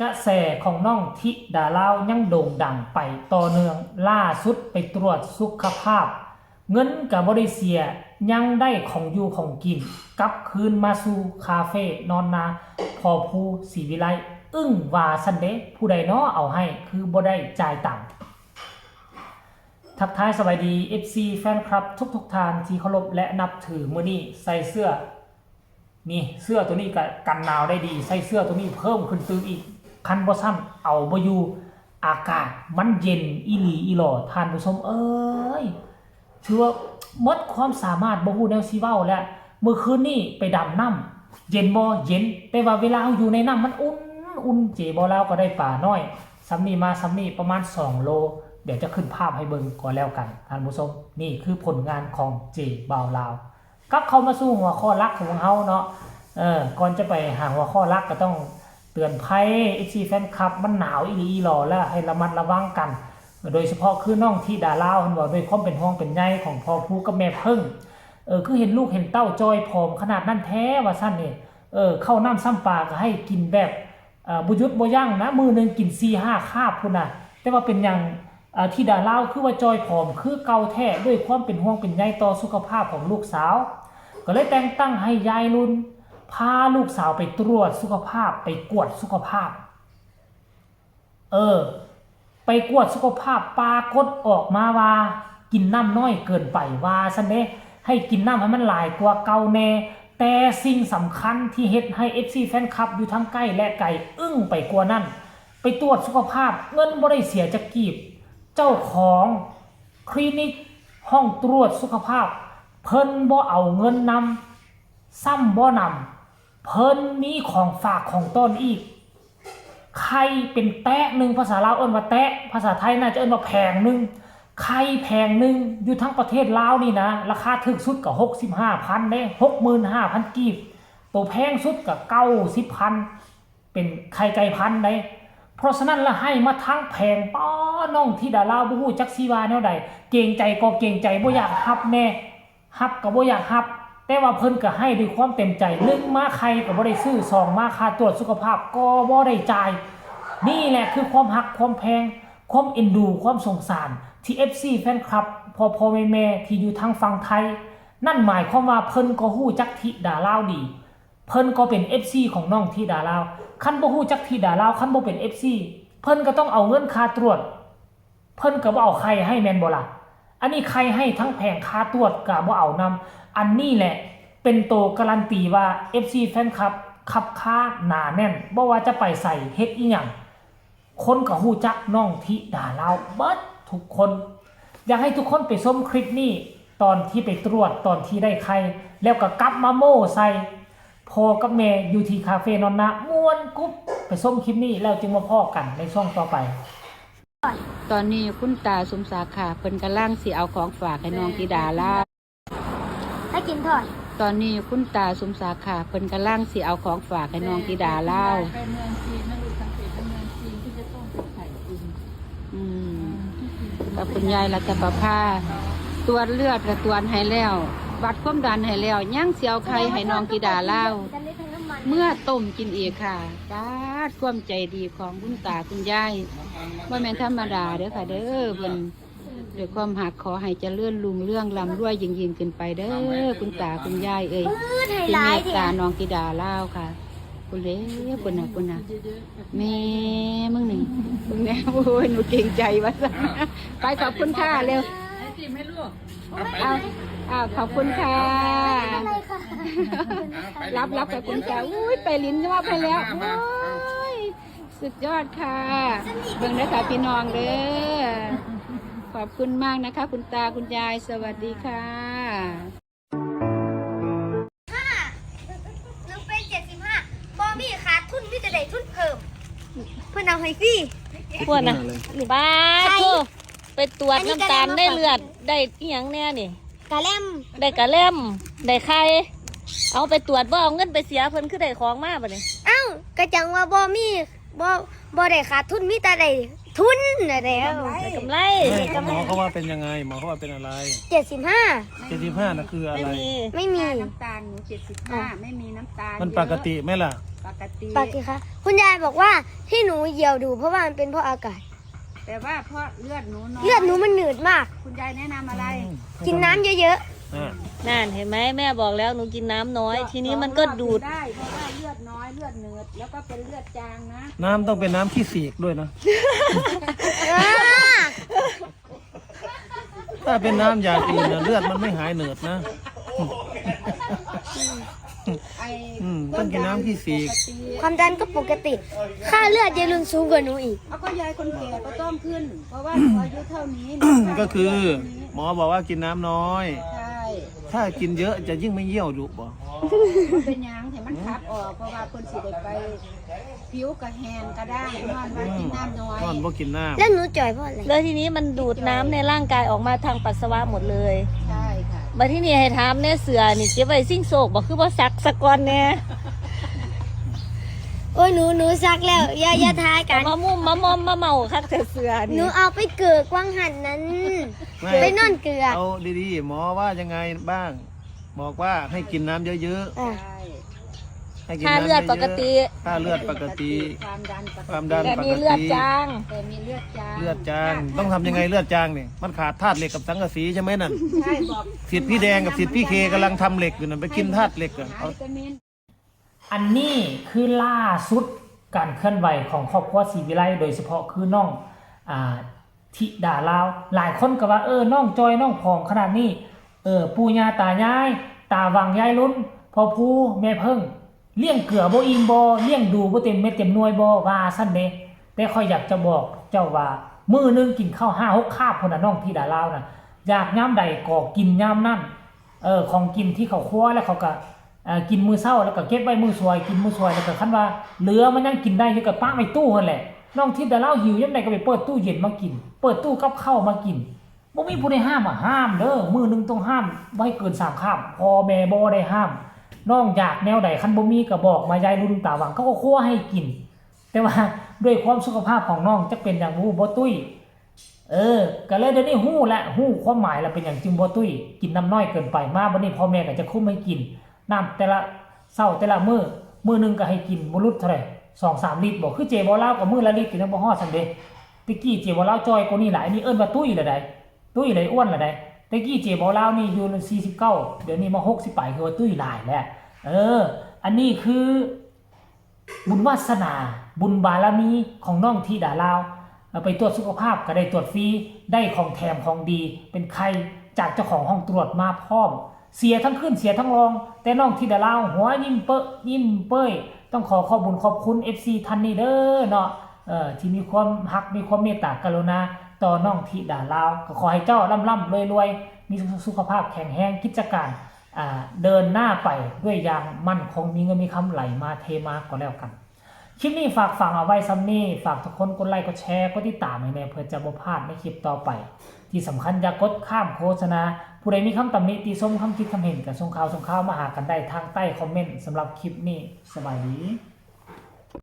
ກະແສຂອງນ້ອງທິດາລາວຍັງໂດ່ງດັງໄປຕໍ່ເນື່ອງ, ລ່າສຸດໄປຕວດສຸຂະພາບ ເງິນກະບໍ່ໄດ້ເສຍ, ຍັງໄດ້ຂອງຢູ່ຂອງກິນ ກັບຄືນມາສູ່ຄາເຟນອນນາພໍ່ພູສີວິໄລ. ອຶ້ງວ່າຊັ້ນເດ, ຜູ້ໃດນໍເອົາໃຫ້ ຄືບໍ່ໄດ້ຈ່າຍຕັງ? ທັກທາຍສະບາຍດີ ເອັຟຊີ ແຟນຄລັບທຸກໆທ່ານທີ່ເຄົາລົບ ແລະ ນັບຖື. ມື້ນີ້ໃສ່ເສື້ອ ນີ້ ເສື້ອໂຕນີ້ກະກັນໜາວໄດ້ດີ, ໃສ່ເສື້ອໂຕນີ້ເພີ່ມຂຶ້ນຕື່ມອີກ, ຄັນບໍ່ຊັ້ນເອົາບໍ່ຢູ່. ອາກາດມັນເຢັນອີ່ຫຼີອີ່ຫຼໍ ທ່ານຜູ້ຊົມເອີຍ, ຖືວ່າໝົດຄວາມສາມາດ ບໍ່ຮູ້ແນວຊິເວົ້າແລ້ວ. ມື້ຄືນນີ້ໄປດຳນ້ຳ ເຢັນບໍ່? ເຢັນ, ແຕ່ວ່າເວລາເຮົາຢູ່ໃນນ້ຳມັນອຸ່ນໆ. ເຈບ່າວລາວກໍໄດ້ປານ້ອຍສ່ຳນີ້ມາສ່ຳນີ້ ປະມານສອງໂລ, ດຽວຈະຂຶ້ນພາບໃຫ້ເບິ່ງກໍແລ້ວກັນທ່ານຜູ້ຊົມ. ນີ້ຄືຜົນງານຂອງເຈບ່າວລາວ. ກັບເຂົ້າມາສູ່ຫົວຂໍ້ຫຼັກຂອງເຮົາເນາະ, ເອີ ກ່ອນຈະໄປຫາຫົວຂໍ້ຫຼັກ ກໍຕ້ອງເຕືອນໄພ ເອັຟຊີ ແຟນຄລັບ, ມັນໜາວອີ່ຫຼີອີ່ຫຼໍແລ້ວ ໃຫ້ລະມັດລະວັງກັນ, ໂດຍສະເພາະຄືນ້ອງທິດາລາວຫັ້ນ ເວົ້າດ້ວຍຄວາມເປັນຫ່ວງເປັນໃຍຂອງພໍ່ພູກັບແມ່ເພິ່ງ. ເອີ ຄືເຫັນລູກເຫັນເຕົ້າຈ່ອຍຜອມຂະໜາດນັ້ນແທ້ວ່າຊັ້ນນີ້. ເອີ ເຂົ້ານ້ຳຊ້ຳປາກໍໃຫ້ກິນແບບ ເອີ ບໍ່ຢຸດບໍ່ຢັ້ງນະ, ມື້ໜຶ່ງກິນສີ່ຫ້າຄາບພຸ້ນນະ. ແຕ່ວ່າເປັນຫຍັງ ເອີ ທິດາລາວຄືວ່າຈ່ອຍຜອມຄືເກົ່າແທ້? ດ້ວຍຄວາມເປັນຫ່ວງເປັນໃຍຕໍ່ສຸຂະພາບຂອງລູກສາວ ກໍເລີຍແຕ່ງຕັ້ງໃຫ້ຍາຍລຸນພາລູກສາວໄປຕວດສຸຂະພາບ, ໄປກວດສຸຂະພາບ. ເອີ ໄປກວດສຸຂະພາບ ປາກົດອອກມາວ່າກິນນ້ຳນ້ອຍເກີນໄປວ່າຊັ້ນເດ, ໃຫ້ກິນນ້ຳໃຫ້ມັນຫຼາຍກວ່າເກົ່າແນ່. ແຕ່ສິ່ງສຳຄັນທີ່ເຮັດໃຫ້ ເອັຟຊີ ແຟນຄລັບຢູ່ທັງໃກ້ ແລະ ໄກອຶ້ງໄປກວ່ານັ້ນ, ໄປຕວດສຸຂະພາບ ເງິນບໍ່ໄດ້ເສຍຈັກກີບ, ເຈົ້າຂອງຄລີນິກ ຫ້ອງຕວດສຸຂະພາບ ເພິ່ນບໍ່ເອົາເງິນນຳ. ຊ້ຳບໍ່ໜຳ ເພິ່ນມີຂອງຝາກຂອງຕ້ອນອີກ. ໄຂ່ເປັນແຕະໜຶ່ງ, ພາສາລາວເອີ້ນວ່າແຕະ, ພາສາໄທໜ້າຈະເອີ້ນວ່າແຜງໜຶ່ງ. ໄຂ່ແຜງໜຶ່ງຢູ່ທັງປະເທດລາວນີ້ນະ, ລາຄາຖືກສຸດກໍຫົກສິບຫ້າພັນເດ້, ຫົກໝື່ນຫ້າພັນກີບ. ໂຕແພງສຸດກໍເກົ້າສິບພັນ, ເປັນໄຂ່ໄກ່ພັນໃດ໋. ເພາະສະນັ້ນລະໃຫ້ມາທັງແຜງ, ປ້າ ນ້ອງທິດາລາວບໍ່ຮູ້ຈັກຊິວ່າແນວໃດ, ເກງໃຈກໍເກງໃຈ, ບໍ່ຢາກຮັບແດ່. ຮັບກໍບໍ່ຢາກຮັບ, ແຕ່ວ່າເພິ່ນກໍໃຫ້ດ້ວຍຄວາມເຕັມໃຈ. ໜຶ່ງມາໄຂ່ກໍບໍ່ໄດ້ຊື້, ສອງມາຄ່າຕວດສຸຂະພາບກໍບໍ່ໄດ້ຈ່າຍ. ນີ້ແຫຼະຄືຄວາມຮັກຄວາມແພງ, ຄວາມເອັນດູ, ຄວາມສົງສານ ທີ່ ເອັຟຊີ ແຟນຄລັບ ພໍ່ໆແມ່ໆທີ່ຢູ່ທາງຝັ່ງໄທ. ນັ້ນໝາຍຄວາມວ່າເພິ່ນກໍຮູ້ຈັກທິດາລາວດີ, ເພິ່ນກໍເປັນ ເອັຟຊີ ຂອງນ້ອງທິດາລາວ. ຄັນບໍ່ຮູ້ຈັກທິດາລາວ, ຄັນບໍ່ເປັນ ເອັຟຊີ ເພິ່ນກໍຕ້ອງເອົາເງິນຄ່າຕວດ. ເພິ່ນກໍບໍ່ເອົາໄຂ່ໃຫ້ແມ່ນບໍ່ລະ? ອັນນີ້ໄຂ່ໃຫ້ທັງແຜງ, ຄ່າຕວດກໍບໍ່ເອົານຳ. ອັນນີ້ແຫຼະເປັນໂຕກາຣັນຕີວ່າ ເອັຟຊີ ແຟນຄລັບ ຄັບຄ້າໜາແໜ້ນ, ບໍ່ວ່າຈະໄປໃສ ເຮັດອີ່ຫຍັງ ຄົນກໍຮູ້ຈັກນ້ອງທິດາລາວເບິດທຸກຄົນ. ຢາກໃຫ້ທຸກຄົນໄປຊົມຄລິບນີ້ ຕອນທີ່ໄປຕວດ, ຕອນທີ່ໄດ້ໄຂ່, ແລ້ວກໍກັບມາໂມ້ໃສ່ພໍ່ກັບແມ່ຢູ່ທີ່ຄາເຟນອນນາ, ມ່ວນກຸບ. ໄປຊົມຄລິບນີ້ແລ້ວຈຶ່ງມາພໍ້ກັນໃນຊ່ວງຕໍ່ໄປ. ຕອນນີ້ຄຸນຕາສົມສັກຄ່ະ ເພິ່ນກຳລັງຊິເອົາຂອງຝາກໃຫ້ນ້ອງທິດາລາວ. ໃຫ້ກິນທອດ. ຕອນນີ້ຄຸນຕາສົມສັກຄ່ະ ເພິ່ນກຳລັງຊິເອົາຂອງຝາກໃຫ້ນ້ອງທິດາລາວ. ໄປເມືອງຈີນນະລູກ, ສັງເກດວ່າເມືອງຈີນເພິ່ນຈະຕ້ອງເປັນໄຂ່ອີກ. ອືມ ກັບຄຸນຍາຍລັດຕະປະພາ ຕວດເລືອດກໍຕວດໃຫ້ແລ້ວ, ວັດຄວາມດັນໃຫ້ແລ້ວ, ຍັງຊິເອົາໄຂ່ໃຫ້ນ້ອງທິດາລາວ ເມືອຕົ້ມກິນອີກຄ່ະ. ປາດ ຄວາມໃຈດີຂອງຄຸນຕາຄຸນຍາຍ ບໍ່ແມ່ນທຳມະດາເດີ້ຄ່ະເດີ້. ເພິ່ນດ້ວຍຄວາມຮັກ ຂໍໃຫ້ຈະເລີນຮຸ່ງເຮືອງ ລ່ຳລວຍຍິ່ງໆຂຶ້ນໄປເດີ້ ຄຸນຕາຄຸນຍາຍເອີຍ ທີ່ເມດຕານ້ອງທິດາລາວຄ່ະ. ພຸ້ນເດ້ ພຸ້ນນະ ພຸ້ນນະ ແມ່ມຶງນີ້ ເບິ່ງແດ່. ໂອ້ຍ ໜູເກງໃຈວ່າຊັ້ນ. ໄປ ຂອບຄຸນຄ່ະເລັວ. ເອົາ ເອົາ ຂອບຄຸນຄ່ະ. ລັບ ລັບ ຂອບຄຸນຄ່ະ. ອຸ້ຍ ໄປຫຼິ້ນມອບໃຫ້ແລ້ວ. ໂອ້ຍ ສຸດຍອດຄ່ະ. ເບິ່ງເດີ້ຄ່ະພີ່ນ້ອງເດີ້. ຂອບຄຸນມາກນະຄະ ຄຸນຕາຄຸນຍາຍ. ສະຫວັດດີຄ່ະ. ໜຶ່ງເປັນເຈັດສິບຫ້າ ບໍ່ມີຂາດທຶນ ມີແຕ່ໄດ້ທຶນເພີ່ມ. ເພິ່ນເອົາໃຫ້ຟຣີ. ພວກນະ ບາດໂທ ໄປຕວດນ້ຳຕານໃນເລືອດ ໄດ້ອີ່ຫຍັງແດ່ນີ້? ກະແລັມ ໄດ້ກະແລັມ ໄດ້ໄຂ່. ເອົາໄປຕວດ ບໍ່ເອົາເງິນໄປເສຍເພິ່ນ ຄືໄດ້ຂອງມາບາດນີ້? ເອົ້າ ກະຈັ່ງວ່າບໍ່ມີ ບໍ່ ບໍ່ໄດ້ຂາດທຶນ ມີແຕ່ໄດ້ທຶນນະແລ້ວ. ໄດ້ກຳໄລ ໄດ້ກຳໄລ. ໝໍເຂົາວ່າເປັນຍັງໄງ? ໝໍເຂົາວ່າເປັນອະໄລ? ເຈັດສິບຫ້າ. ເຈັດສິບຫ້ານະຄືອະໄລ? ໄມ່ມີ ໄມ່ມີ. ຄ່ານ້ຳຕານໜູເຈັດສິບຫ້າ ໄມ່ມີນ້ຳຕານ. ມັນປະກະຕິໄໝລະ? ເ ปกติ ปกติคะ คุณยายบอกว่าที่หนูเยี่ยวดุเพราะว่ามันเป็นเพราะอากาศ แต่ว่าเพราะเลือดหนูน้อย เลือดหนูมันหนืดมาก คุณยายแนะนำอะไร อืม กินน้ำเยอะๆ อ่า นั่นเห็นไหม แม่บอกแล้วหนูกินน้ำน้อย ทีนี้มันก็ดูด ได้ เพราะว่าเลือดน้อย เลือดหนืด แล้วก็เป็นเลือดจางนะ น้ำต้องเป็นน้ำขี้เสกด้วยนะ เออ ถ้าเป็นน้ำอย่างอื่นน่ะ เลือดมันไม่หายหนืดนะ ไอ้ อืม ต้องกินน้ำขี้เสก ความดันก็ปกติ ค่าเลือดยายลุนสูงกว่าหนูอีก เอาก็ยายคนแก่ก็ต้องขึ้น เพราะว่าหนูอายุเท่านี้ ก็คือ หมอบอกว่ากินน้ำน้อย ใช่ ถ้ากินเยอะจะยิ่งไม่เยี่ยวดุบ่ บ่เป็นหยัง ให้มันขับออก เพราะว่าเพิ่นสิได้ไป ผิวก็แห้งกระด้าง ย้อนว่ากินน้ำน้อย ย้อนบ่กินน้ำ แล้วหนูจ่อยเพราะอะไร แล้วทีนี้มันดูดน้ำในร่างกายออกมาทางปัสสาวะหมดเลย ใช่ค่ะ บัดทีนี้ให้ถามแน่ เสื้อนี่เก็บไว้ซิ่งโซกบ่ คือบ่ซักซะก่อนแน่ โอ้ย หนู หนูซักแล้ว อย่า อย่าทายกัน มามุ่ม มามอม มาเมาคักแต่เสื้อนี่ หนูเอาไปเกิกวังหันนั้น ไม่ ไปนอนเกลือ เอาดีๆ หมอว่ายังไงบ้าง บอกว่าให้กินน้ำเยอะๆ อ่ะ ใช่ ให้กินน้ำเยอะๆ ค่าเลือดปกติ ค่าเลือดปกติ ความดันปกติ ความดันปกติ แต่มีเลือดจาง แต่มีเลือดจาง เลือดจาง ต้องทำยังไงเลือดจางนี่ มันขาดธาตุเหล็กกับสังกะสีใช่ไหมนั่น ใช่ บอก สิทธิ์พี่แดงกับสิทธิ์พี่เคกำลังทำเหล็กอยู่นั่น ไปกินธาตุเหล็กก่อน ใช้วิตามิน อันนี้คือล่าสุดการเคลื่อนไหวของครอบครัวศรีวิไล โดยเฉพาะคือน้อง อ่า ธิดาลาว หลายคนก็ว่า เออ น้องจ่อย น้องผอมขนาดนี้ เออ ปู่ย่าตายาย ตาหว่างยายลุน พ่อภู แม่เพิ่ง เลี้ยงเกือบ่อิ่มบ่ เลี้ยงดูบ่เต็มเม็ดเต็มหน่วยบ่ ว่าซั่นเด้ แต่ข้อยอยากจะบอกเจ้าว่า มื้อหนึ่งกินข้าวห้าหกคาบพุ้นน่ะ น้องธิดาลาวน่ะ อยากยามใดก็กินยามนั้น เออ ของกินที่เขาครัว แล้วเขาก็ เอ่อ กินมื้อเช้า แล้วก็เก็บไว้มื้อสวย กินมื้อสวย แล้วก็คันว่าเหลือมันยังกินได้อยู่ ก็ปะไว้ตู้หั้นแหละ น้องธิดาลาวหิวยามใดก็ไปเปิดตู้เย็นมากิน เปิดตู้กับข้าวมากิน บ่มีผู้ใดห้ามอะ ห้ามเด้อ มื้อหนึ่งต้องห้าม บ่ให้เกินสามคาบ พ่อแม่บ่ได้ห้าม น้องอยากแนวใด คันบ่มีก็บอกมา ยายลุน ตาหว่าง เขาก็ครัวให้กิน แต่ว่าด้วยความสุขภาพของน้องจักเป็นหยังบ่ฮู้ บ่ตุ้ย เออ ก็เลยเดี๋ยวนี้ฮู้แล้ว ฮู้ความหมายแล้ว เป็นหยังจึงบ่ตุ้ย กินน้ำน้อยเกินไป มาบัดนี้พ่อแม่ก็จะคุมให้กิน น้ำแต่ละเช้าแต่ละมื้อ มื้อหนึ่งก็ให้กินบ่หลุดเท่าใด สองสามลิตรบ่ คือเจบ่าวลาวก็มื้อละลิตรก็ยังบ่ฮอดซั่นเด้ แต่กี้เจบ่าวลาวจ่อยกว่านี้หลาย อันนี้เอิ้นว่าตุ้ยแล้วใด ตุ้ยแล้วอ้วนแล้วใด แต่กี้เจบ่าวลาวนี่อยู่สี่สิบเก้า เดี๋ยวนี้มาหกสิบปลาย คือว่าตุ้ยหลายแล้ว เออ อันนี้คือ บุญวาสนา บุญบารมีของน้องธิดาลาว เอ่อ ไปตรวจสุขภาพก็ได้ตรวจฟรี ได้ของแถมของดี เป็นไข่จากเจ้าของห้องตรวจมาพร้อม เสียทั้งขึ้นเสียทั้งลอง แต่น้องธิดาลาวหัวยิ้มเปอะยิ้มเป้ย ต้องขอขอบบุญขอบคุณ เอฟซี ท่านนี้เด้อเนาะ เอ่อ ที่มีความฮัก มีความเมตตากรุณาต่อน้องธิดาลาว ก็ขอให้เจ้าร่ำๆรวยๆ มีสุขภาพแข็งแรง กิจการ อ่า เดินหน้าไปด้วยอย่างมั่นคง มีเงินมีคำไหลมาเทมาก็แล้วกัน คลิปนี้ฝากฝังเอาไว้ส่ำนี้ ฝากทุกคนกดไลก์ กดแชร์ กดติดตามให้แหน่ เพื่อจะบ่พลาดในคลิปต่อไป ที่สำคัญอย่ากดข้ามโฆษณา ผู้ใดมีคำตำหนิติชม คำคิดคำเห็น ก็ส่งข่าวส่งข่าวมาหากันได้ทางใต้คอมเมนต์ สำหรับคลิปนี้ สบายดี